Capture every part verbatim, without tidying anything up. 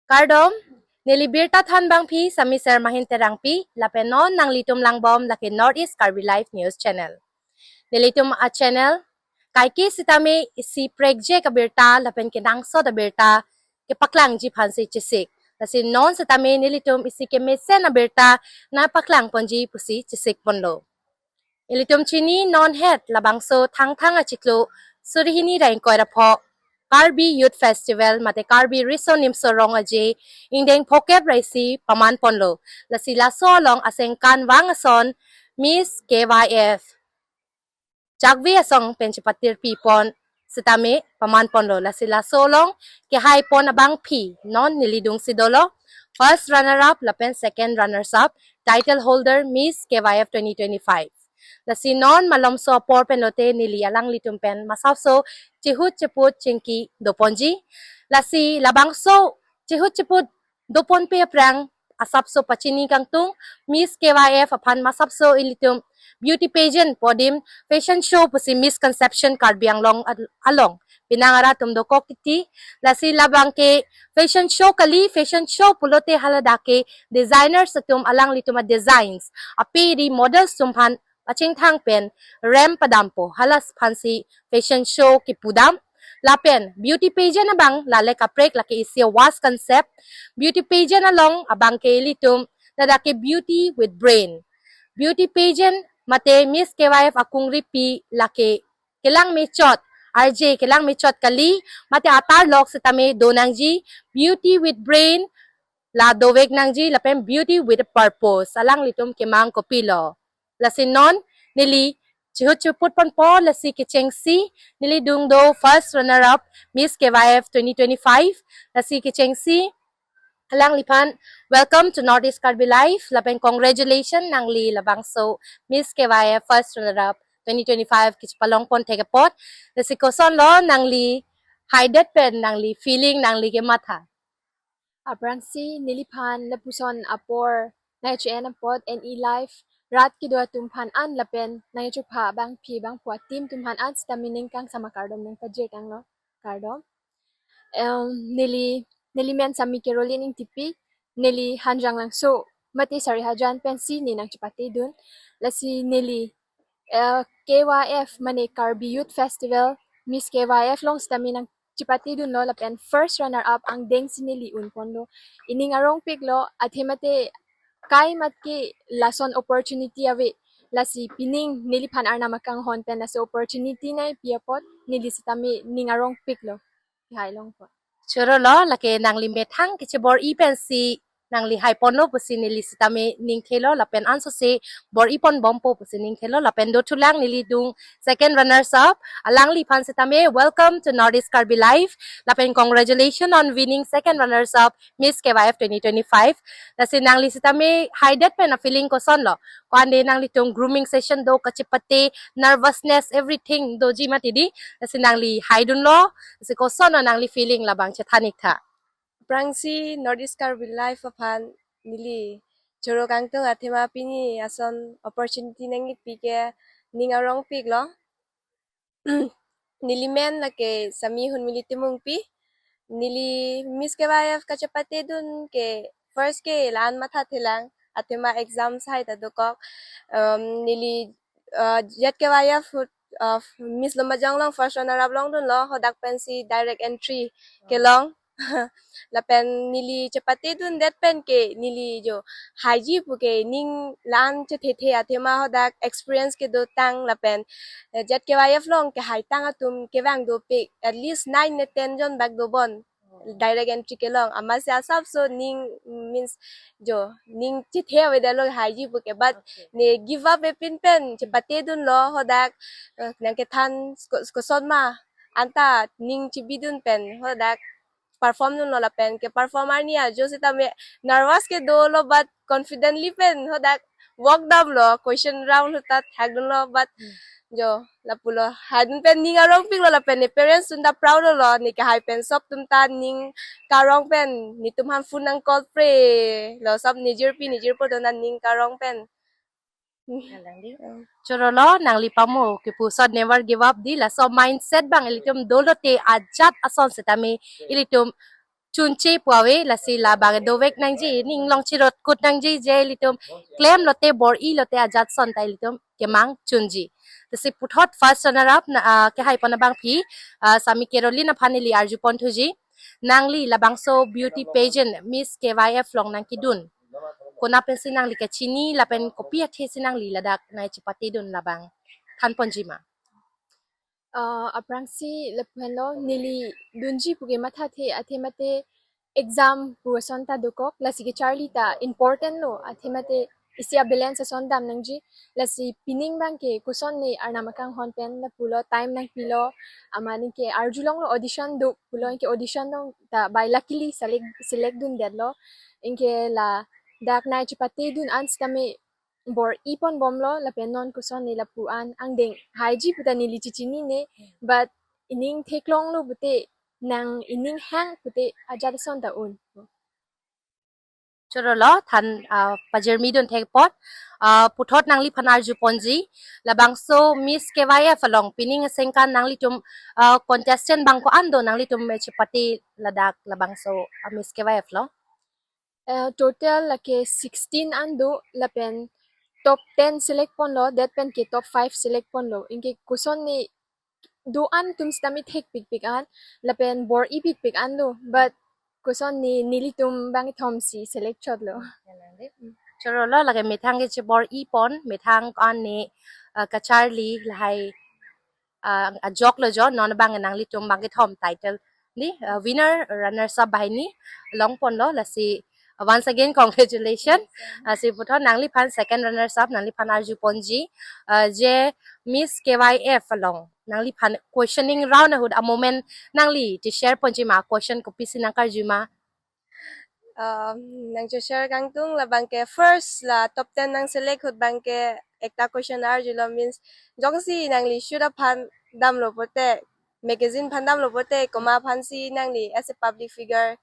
Kardom, neli birta thanbangpi Sami Ser Mahin Terangpi, lapen non nanglitum langbom lake North East Karbi Live News Channel. Nelitum a-channel kaike sitame isi prekjek abirta lapen kenangsot abirta kepaklangji aphansi chesik. Lasi non sitame nelitum isi kemesen abirta nangpaklangponji pusi chesikponlo. Ilitum chini non het labangso Thangthang achiklo suri hini ra ingkoi ra pho Karbi Youth Festival mate Karbi Riso Nimso Rong Aje ingdeng phokep ra isi pamanponlo. Lasi laso along asengkan vang ason Miss K Y F Jakve Asong pen chepatirpipon sitame pamanponlo. Lasi laso along kehaipon abangpi non neli dungsi dolo. First runner up lapen second runners up, title holder Miss K Y F twenty twenty-five. Lasi non malomso apor pen lote neli alanglitum pen masapso chehut cheput chingki doponji. Lasi labangso chehut cheput doponpe aphrang asapso pachini kangtung, Miss K Y F aphan masapso ilitum beauty pageant pu adim fashion show pusi misconception Karbi Anglong al-, along penang ara atum dokok titi. Lasi labang ke fashion show kali, fashion show pulote haladak ke designers atum alanglitum a-designs ape ri models atum aphan pachingthang pen rem padampo, hala aphansi fashion show kipudam. Lapen beauty pageant abang lale kaprek, lake isi vast concept. Beauty pageant along abang ke ilitum ladak ke beauty with brain. Beauty pageant mate Miss K Y F akungripi lake kelang mechot, R J kelang mechot kali, mate atar lok sitame do nangji, beauty with brain la dovek nangji lapen beauty with a purpose. Alanglitum kemang kopilo. Lasi non neli chehut cheputponpo, lasi kechengsi neli dungdo first runner up Miss K Y F twenty twenty-five. Lasi kechengsi alangliphan welcome to North East Karbi Live lapen congratulations nangli labangso Miss K Y F first runner up twenty twenty-five kechepalongpon thek apot. Lasi kosonlo nangli haidet pen nangli feeling, nangli kematha? Aphrangsi neliphan lapuson apor nangche-en apot N E Live rat kedo atum aphan an lapen nangchepha bangpi bangphu a-team atum aphan an sitame ning kangsam akardom nangpajirtanglo. Kardom. Em, neli, neli men Sami Caroline Ingtipi, neli Hanjanglangso mate Sarihajan pensi ne nangchepatedun. Lasi neli, eh, K Y F mane Karbi Youth Festival, Miss K Y F along sitame nangchepatedunlo lapen first runner up angdengsi neli unponlo. Ining arongpiklo, athe mate kaimat ke lason opportunity ave. Lasi pining neliphan Arnam akanghon pen laso opportunity nangpi apot neli sitame ning arongpiklo. Hai longpo. Chorolo, lake nangli methang kechebor-i pensi nangli haiponlo pusi neli sitame ning thelo lapen ansose bor-iponbompo pusi ning thelo lapen dothulang neli dung second runners up, alangliphan sitame welcome to North East Karbi Live lapen congratulations on winning second runners up Miss K Y F twenty twenty-five. Lasi nangli sitame haidet pen a-feeling kosonlo? Ko-an de nanglitum grooming session do, kachepate, nervousness, everything doji mati di. Lasi nangli haidunlo, lasi kosonlo nangli feeling, labang chethan-iktha. Aphrangsi North East Karbi Live aphan neli choro kangtung athema pini ason opportunity nangkipi ke ning arongpiklo. Neli men lake Sami Hunmili Timungpi. Neli Miss K Y F kachepatedun ke first ke la-an mathathelang, athema exams hai ta dokok. Um, neli, uh, Z K Y F ahut, uh, Miss Lumbajong along first runner up longdunlo, hadak pensi direct entry kelong. Lapen neli chepatedundet pen ke neli jo haiji pu ke ning la-an chethethe athema hadak experience kedotang lapen, eh, Z K Y F along kehaitang atum kevang dopik, at least nine ne ten jon bak dobon. Direct entry kelong, amatsi asapso ning, means jo ning chethe avedetlo haiji pu ke, but Okay. Ne give up epin pen chepatedunlo hadak, eh, nangkethan ko-, koson ma anta ning chebidun pen hadak perform dunlo lapen keperform arni ajo sitame nervous kedolo but confidently pen hadak walk damlo, question round ahut ta thakdunlo but Hmm. jo lapulo, haidun pen ning arongpiklo lapen ne parents atum ta proud lolo, ne kehai pen sop atum ta ning karong pen netum aphan phone nang call prelo, sop nejirpi nejirpo atum ta ning karong pen. Kalang di. Hmm. Chorolo, nangli pamo kepuson never give up di, laso mindset abang ilitum dolote ajat ason sitame ilitum chunche pu ave, lasi labang dovek nangji, ning along chirotkut nangji, je ilitum klem lote bor-i lote ajat ason ta ilitum kemang chunji. Lasi puthot first runner up na, ah, kehai pon abangpi, ah, Sami Caroline aphan neli arju pon thuji. Nangli labangso beauty pageant Miss K Y F along nangkedun, kona pensi nangli kachini lapen kopi athe si nangli ladak nangchepatedun, labang than ponji ma? Ah, aphrangsi lapu henlo, neli dunji puke mathathe, athe mate exam pu ason ta dokok, lasi kecharli ta important lo, athe mate isi a-balance ason dam nangji. Lasi pining abangke kosonne arnam akanghon pen lapulo, time nangpilo, amat anke arjulonglo audition do pulo, anke audition along ta by luckily select, select dundetlo. Anke ladak nangchepatedun an sitame bor-i ponbomlo, lapen non kosonne lapu an angdeng haiji puta neli chechinine, but ining theklonglo pute, nang ining hang pute ajat ason ta un. Chorolo, than, ah, pajirmidun thek apot, ah, puthot nangliphan arju ponji, labangso Miss K Y F along pining asengkan nanglitum, ah, contestant bang ko-an do nanglitum chepate ladak labangso, ah, Miss K Y F along? Eh, total lake sixteen an do, lapen top ten select ponlo, det pen ke top five select ponlo. Anke kosonne do-an atum sitame thekpikpik an, lapen bor-i pikpik an do, but kosonne nelitum bang kethom si select chotlo. Chorolo, lake methang kechebor-i pon, methang ko-an ne, ah, kacharli lahai, ah, ajoklo jo, non abang nanglitum bang kethom title ni, ah, winner, runners up banghini long ponlo, lasi, ah, once again congratulations. Lasi puthot nangliphan second runners up, nangliphan arju ponji, ah, je Miss K Y F along nangliphan questioning round ahut a-moment nangli che-share ponji ma, question kopisi nangkarju ma? Um, nangche-share kangtung, labangke first la top ten nangselect ahut abangke ekta question arjulo, means jongsi nangli shoot aphan damlo pute, magazine aphan damlo pute, komat aphansi nangli as a public figure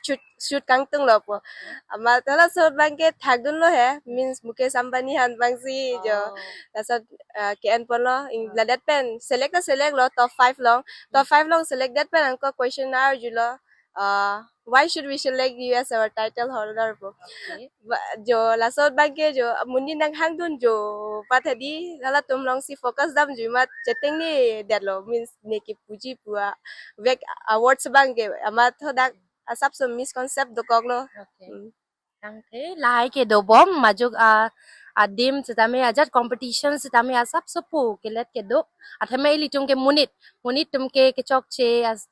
shoot, shoot kangtunglo pu. Amat halaso ahut abangke thakdunlo he, means Mukesh Ambani aphan abangsi jo. Oh. Laso, ah, ke-en ponlo, ing-, ah, ladet pen select ta select lo top five along. Top, hmm, five along select det pen anke question arjulo, ah, "Why should we select you as our title holder?" pu. Okay. Ba-, jo laso ahut abangke jo monit nanghangdun jo pathadi, halatum alongsi focus damjui amat chetengnedetlo, means ne kepuji pu avek awards abangke amat hadak asapso misconcept dokoklo. Okay. Hmm. Tangte lahai ke dobom, majok, ah, adim sitame ajat competition sitame asapso pu kelet kedo. Athema ilitum ke monit, monit atum ke kechokche as-,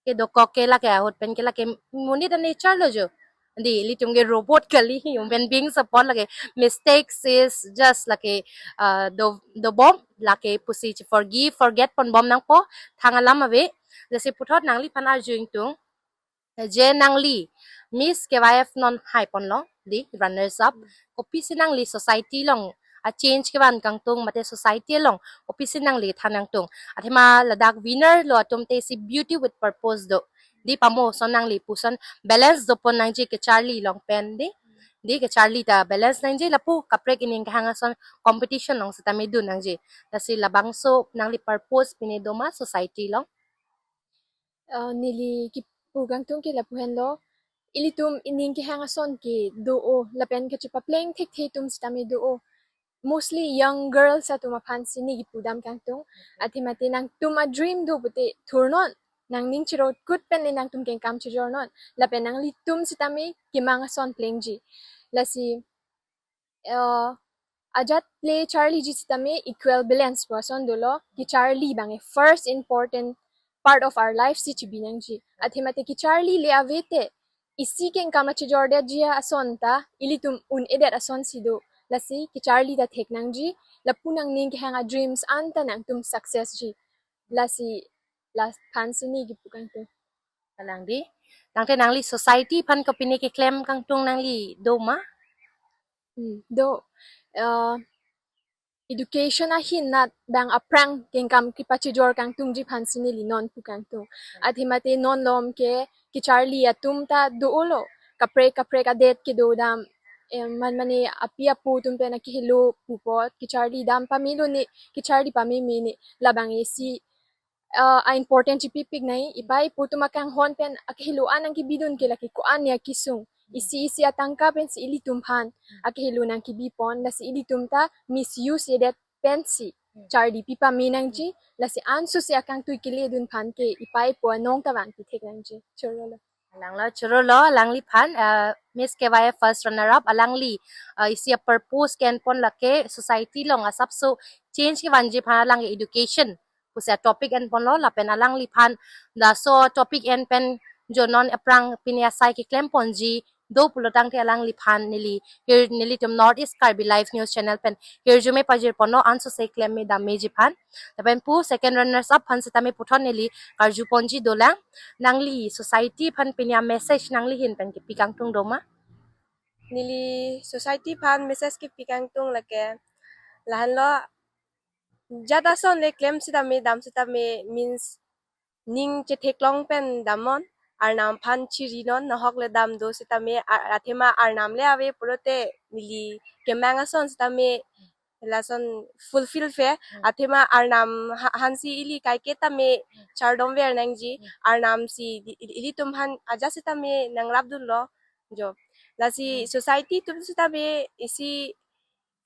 kedokok ke lake ahut pen ke lake monit a-nature lo jo. Di ilitum ke robot kali, human beings apot lake mistakes is just lake, ah, do, dobom, lake pusi forgive, forget ponbom nangpo, thang alam ave. Lasi puthot nangliphan arju ingtung, je nangli Miss K Y F non hai ponlo, di runners up, kopisi nangli society along a-change kevan kangtung, mate society along kopisi nangli than kangtung? Athema ladak winner lo atum te isi beauty with purpose do, di pamo ason nangli puson balance dopon nangji kecharli along pen di, di kecharli ta balance nangji, lapu kaprek ining kehang ason competition along sitame dun nangji. Lasi labangso nangli purpose pine doma society along? Eh, neli kipu kangtung ke lapu henlo, ilitum ining kehang ason ke do-o, lapen kachepapleng thekthe atum sitame do-o. Mostly young girls atum aphansi ne kipu dam kangtung. Athema te nangtum a-dream do pute thurnon, nangning chirotkut pen le nangtum kengkam chejornon, lapen nanglitum sitame kemang ason plengji. Lasi, eh, ajat le charliji sitame equal balance pu ason dolo, kecharli abang first important part of our life si chibi nangji. Athema te kecharli le ave te, isi kengkam achejordetji ason ta ilitum un-edet asonsi do. Lasi kecharli ta thek nangji, lapu nangning kehang a-dreams anta nangtum success ji. Lasi, lasi aphansi ne kipu kangtung. Kalang di. Tangte nangli society aphan kopine keklem kangtung nangli doma? Hmm, do, eh, education ahin nat bang aphrang kengkam kepachejor kangtungji aphansi neli non pu kangtung. Athema te non malom ke kecharli atum ta do-olo, kaprek kaprek adet kedo dam, eh, man mane api apo atum pen akehelo pu apot kecharli dam pamelo ne, kecharli pameme ne, labang isi uh, a important chipipik nai, ipei ipo atum akanghon pen akehelo an nangkebidun ke lake ko-an ne akesung. Isi isi atangka pensi ilitum aphan akehelo nangkebipon, lasi ilitum ta misuse-edet pensi charli pipame nangji, lasi ansose akangtui keledun aphan ke ipei ipo anong ta vangpi thek nangji. Chorolo. Alangli chorolo, alangliphan, uh, Miss K Y F first runner up, alangli, uh, isi a-purpose ke-enpon lake society along asapso change kevanji aphan alangli education pusi a-topic enponlo, lapen alangliphan laso topic en pen jo non aphrang pini asai keklemponji do pulo tangte alangliphan neli hir, nelitum North East Karbi Live News Channel pen hirjume pajirponlo ansose klemme dammeji aphan. Lapen pu second runners up aphan sitame puthot neli karjuponji dolang, nangli society aphan pini a-message nangli ahin pen kepi kangtung doma? Neli society aphan message kepi kangtung lake, lahenlo, jat ason le klem sitame, dam sitame, means ning chetheklong pen damnon, Arnam aphan chirinon, nahok le dam do sitame, a-, athema Arnam le ave pulote neli kemang ason sitame lason fulfill ve, athema Arnam ha-, aphansi ili kaiketa me chardom ver nangji, Arnam si ili-, ili-, ilitum aphan ajat sitame nangrapdunlo jo. Lasi society atum sitame isi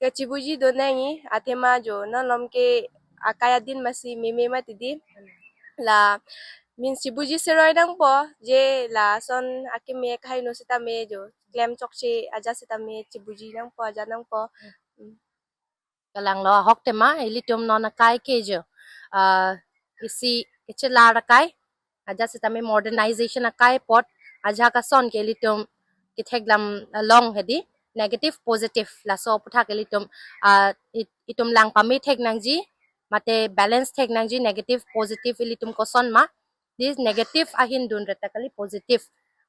kechibuji do nangji, athema jo non malom ke akai adin masi meme mati di. La means chibuji seroi nangpo, je lason akeme kaheno sitame jo klem chokche ajat sitame chibuji nangpo, ajat nangpo. Mm. Kalanglo, ahok tema ilitum non akai ke jo, ah, isi kechelar akai, ajat sitame modernization akai apot ajahak ason ke ilitum kethekdam along hedi, negative positive, laso aputhak ilitum, ah, it-, itum lang pame thek nangji, mate balance thek nangji, negative positive ilitum koson ma. This negative ahin dunre ta kali positive.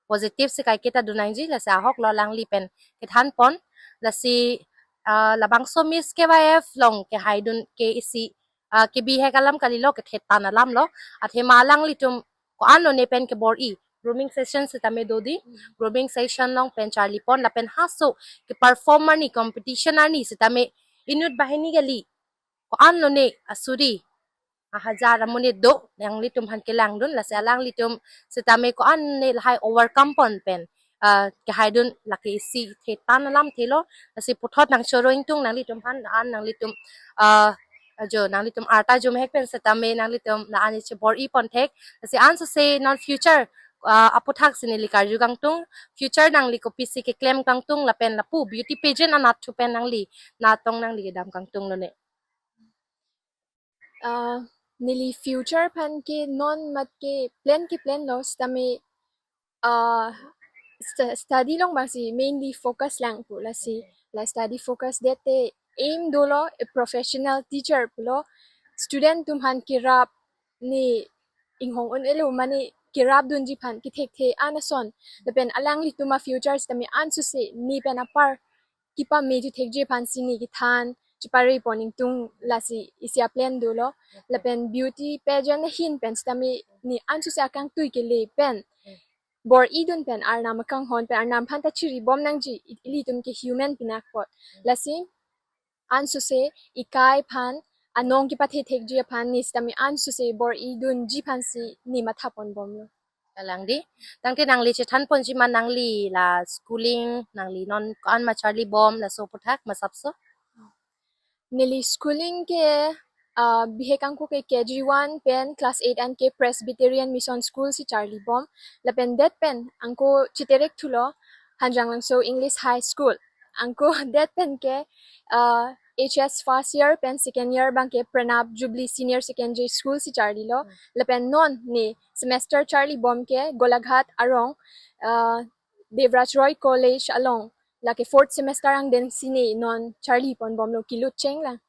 Positive si kaiketa dun nangji, lasi ahoklo alangli pen kethanpon. Lasi, ah, labangso Miss K Y F along kehaidun ke isi, ah, kebihek alam kalilo, kethe tan alamlo. Athema alanglitum ko-an lone pen kebor-i. Grooming session sitame do di. Grooming session along pen charlipon lapen haso ke-perform arni, competition arni sitame inut banghini kali, ko-an lone asuri ahajar amonit do, nanglitum aphan kelangdun, lasi alanglitum sitame ko-an ne lahai overcome pon pen, ah, kehaidun lake isi the tan alam thelo, lasi puthot nangchoro ingtung nanglitum aphan, an nanglitum, ah, ajo nanglitum arta jumhek pen sitame nanglitum la-an chebor-i pon thek, lasi ansose non future, ah, aputhak si neli karju kangtung, future nangli kopisi keklem kangtung lapen lapu beauty pageant anatthu pen nangli natong nangli kedam kangtung lone. Ah, neli future aphan ke non mat ke plan ke planlo sitame, ah, stu-, study along bangsi mainly focus lang pu, lasi la study focus det te aim dolo, a professional teacher pulo, student atum aphan kerap ne inghong un-elo mane kerapdunji aphan kethekthe an ason, lapen alanglitum a-future sitame ansose ne pen apar kepame thekji aphansi ne kethan chepare pon ingtung, lasi isi a-plan dolo. Lapen beauty pageant ahin pen sitame ne ansose akangtui kele pen bor-i dun pen Arnam akanghon pen Arnam aphan ta chiribom nangji, i-, ilitum ke human pinak apot. Lasi ansose ikai aphan anong kepathe thekji aphan ne sitame ansose bor-i dunji aphansi ne matha ponbomlo. Kalang di. Tangte nangli chethanponji ma nangli la schooling, nangli non ko-an ma charlibom, laso aputhak ma asapso? Neli schooling ke, ah, bihek angko ke K G one pen class eight an ke Presbyterian Mission School si charlibom. Lapen det pen angko chiterek thulo Hanjanglangso English High School. Angko det pen ke, ah, H S first year pen second year abang ke Pranab Jubilee Senior Secondary School si charlilo. Hmm. Lapen non ne semester charlibom ke Golaghat arong, ah, Devraj Roy College along. Lake fourth semester angdeng si ne non charli ponbomlo, kelut cheng lang.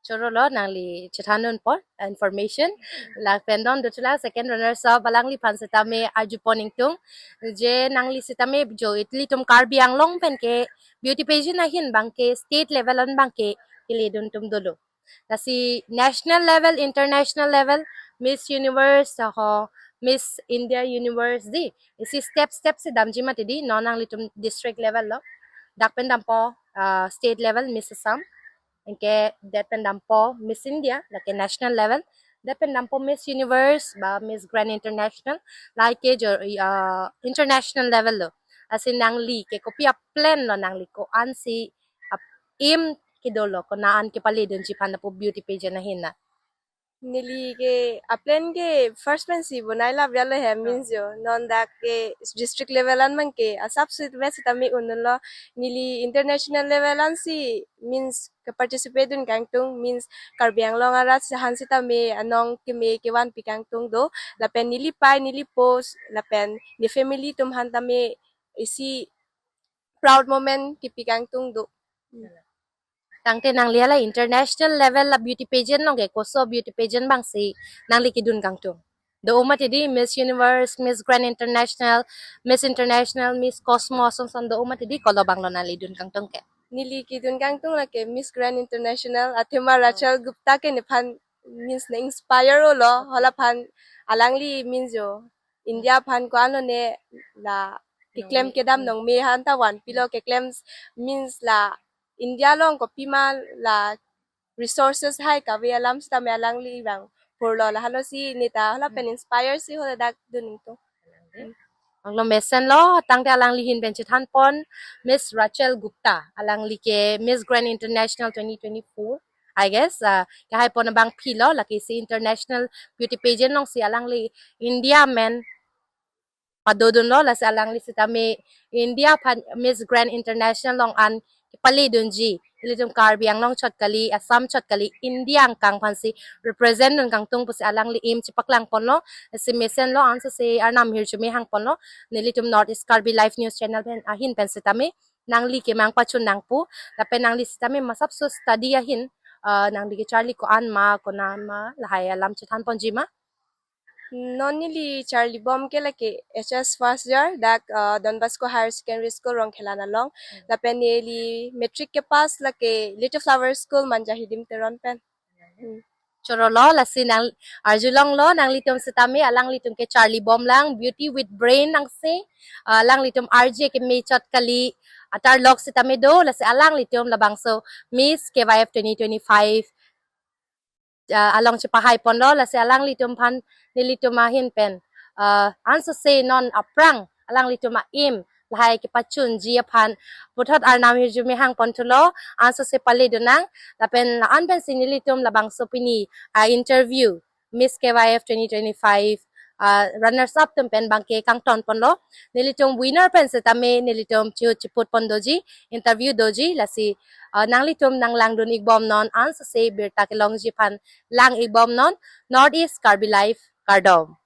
Chorolo nangli chethandun pon information. Lapen non dothulang second runners up alangliphan sitame arjupon ingtung. Je nangli sitame jo ilitum Karbi Anglong pen ke beauty pageant ahin abang ke state level an abang ke keledun atum dolo. Lasi national level, international level, Miss Universe, ho, Miss India Universe di. Isi step step si damji mati di, non nanglitum district level lo. Dak pen dampo, ah, state level Miss Assam. Anke det pen dampo Miss India, lake national level. Dak pen dampo Miss Universe ba Miss Grand International, lahai ke jo, uh, international level lo. Lasi nangli ke kopi a-plan lo, nangli ko-ansi a-aim kedo lo, kona an kepaledunji aphan lapu beauty pageant ahin na? Neli ke a-plan ke first pensi bonai lap ya lo he, means jo non dak ke district level an mang ke asap sweet match sitame un lo. Neli international level ansi, means, ke-participate dun kangtung, means Karbi Anglong arat sehan sitame anong keme kevanpi kangtung do. Lapen neli pai, neli po, lapen ne family atum aphan tame isi proud moment kipi kangtung do. Tangte nangli hala international level la beauty pageant along ke koso beauty pageant abangsi nangli kedun kangtung? Do-o mati di, Miss Universe, Miss Grand International, Miss International, Miss Cosmos, son son do-o mati di, kolo abang lo nangli dun kangtung ke? Neli kedun kangtung lake Miss Grand International, athema Rachel Gupta ke nephan, means, ne-inspire lo, halaphan alangli, means jo, India aphan ko-an lo ne la keklem kedam nongme aphan ta vanpi lo, keklem, means, la India along kopima la resources hai kave alam sitame alangli abang phurlo, lahelo si neta hala pen inspire si hala dak dun ningtung. Anglo mesen lo, tangte alangli ahin pen chethan pon, Miss Rachel Gupta, alangli ke Miss Grand International twenty twenty-four, I guess, uh, kehai pon abangpi lo, lake isi international beauty pageant alongsi alangli India amen padodun lo, lasi alangli sitame India aphan Miss Grand International along an kepaledunji, ilitum Karbi Anglong chot kali, Assam chot kali, India angkang aphansi represent dun kangtung pusi alangli aim chepaklang pon lo. Lasi mesen lo, ansose Arnam ahirjume hang pon lo, nelitum North East Karbi Live News Channel pen ahin pen sitame nangli kemang pachun nangpo, lapen nangli sitame masap so study ahin, uh, nangli kecharli ko-an ma, kona ma, lahai alam chethan ponji ma? Non neli charlibom ke lake H S first year, dak, uh, Don Bosco Higher Secondary School, Rongkhelan along. Lapen neli matric kepass lake Little Flower School, Manja Hidim Teron pen. Choro lo, lasi nang arjulong lo, nanglitum sitame alanglitum ke charlibom lang, beauty with brain nangsi, uh, alanglitum R J keme chot kali, atar lok sitame do, lasi alanglitum labangso Miss K Y F twenty twenty-five, uh, along chepahai pon lo, lasi alanglitum aphan nelitum ahin pen, uh, ansose non aphrang alanglitum a-aim lahai kepachunji aphan puthot Arnam ahirjume hang pon thu lo, ansose paledun nang, lapen la-an pensi nelitum labangso pini, uh, interview Miss K Y F twenty twenty-five, uh, runners up atum pen abangke kangton pon lo. Nelitum winner pen sitame nelitum chihut chiput pon doji, interview doji, lasi, uh, nanglitum nanglang dun ikbom non, ansose birta kelongji aphan lang ikbom non. North East Karbi Live, kardom.